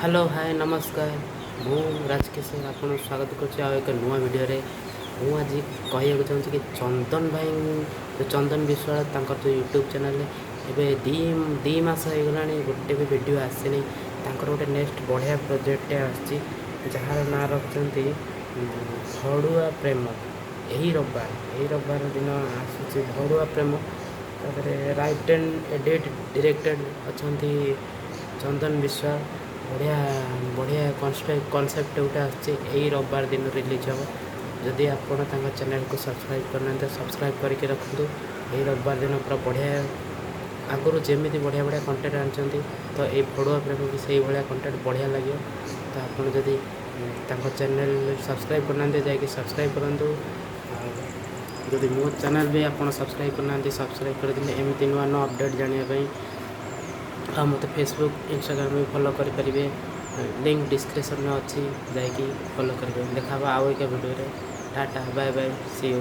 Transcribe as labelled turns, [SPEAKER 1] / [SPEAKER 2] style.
[SPEAKER 1] Hello, ହାଏ, ନମସ୍କାର। ମୁଁ ରାଜକିଶୋର ଆପଣଙ୍କୁ ସ୍ୱାଗତ କରୁଛି ଆଉ ଏକ ନୂଆ ଭିଡ଼ିଓରେ। ମୁଁ ଆଜି କହିବାକୁ ଚାହୁଁଛି କି ଚନ୍ଦନ ଭାଇ, ଯେଉଁ ଚନ୍ଦନ ବିଶ୍ୱାଳ, ତାଙ୍କର ଯେଉଁ ୟୁଟ୍ୟୁବ୍ ଚ୍ୟାନେଲ୍ରେ ଏବେ 2 ମାସ ହେଇଗଲାଣି, ଗୋଟେ ବି ଭିଡ଼ିଓ ଆସିନି। ତାଙ୍କର ଗୋଟେ ନେକ୍ସଟ ବଢ଼ିଆ ପ୍ରୋଜେକ୍ଟଟେ ଆସିଛି, ଯାହାର ନାଁ ରଖିଛନ୍ତି ଭଡ଼ୁଆ ପ୍ରେମ। ଏହି ରବିବାର ଦିନ ଆସୁଛି ଭଡ଼ୁଆ ପ୍ରେମ। ତାପରେ ରାଇଟ୍ ଆଣ୍ଡ ଏଡ଼ିଟ୍ ଡିରେକ୍ଟେଡ଼ ଅଛନ୍ତି ଚନ୍ଦନ ବିଶ୍ୱାଳ। ବଢ଼ିଆ ବଢ଼ିଆ କନସେପ୍ଟ ଗୋଟେ ଆସୁଛି। ଏଇ ରବିବାର ଦିନ ରିଲିଜ୍ ହେବ। ଯଦି ଆପଣ ତାଙ୍କ ଚ୍ୟାନେଲକୁ ସବସ୍କ୍ରାଇବ୍ କରିନାହାନ୍ତି, ସବସ୍କ୍ରାଇବ୍ କରିକି ରଖନ୍ତୁ। ଏଇ ରବିବାର ଦିନ ପୁରା ବଢ଼ିଆ, ଆଗରୁ ଯେମିତି ବଢ଼ିଆ ବଢ଼ିଆ କଣ୍ଟେଣ୍ଟ ଆଣିଛନ୍ତି, ତ ଏଇ ଭଡ଼ୁଆ ପ୍ରେମ ବି ସେଇଭଳିଆ କଣ୍ଟେଣ୍ଟ ବଢ଼ିଆ ଲାଗିବ। ତ ଆପଣ ଯଦି ତାଙ୍କ ଚ୍ୟାନେଲ୍ ସବସ୍କ୍ରାଇବ୍ କରିନାହାନ୍ତି, ଯାଇକି ସବସ୍କ୍ରାଇବ୍ କରନ୍ତୁ। ଆଉ ଯଦି ମୋ ଚ୍ୟାନେଲ୍ ବି ଆପଣ ସବସ୍କ୍ରାଇବ୍ କରିନାହାନ୍ତି, ସବସ୍କ୍ରାଇବ୍ କରିଦେଲେ ଏମିତି ନୂଆ ନୂଆ ଅପଡ଼େଟ୍ ଜାଣିବା ପାଇଁ। ଆଉ ମୋତେ ଫେସବୁକ୍, ଇନଷ୍ଟାଗ୍ରାମ ବି ଫଲୋ କରିପାରିବେ। ଲିଙ୍କ୍ ଡିସ୍କ୍ରିପ୍ସନ୍ରେ ଅଛି, ଯାଇକି ଫଲୋ କରିବେ। ଦେଖା ହେବ ଆଉ ଏକ ଭିଡ଼ିଓରେ। Tata, bye bye, C you.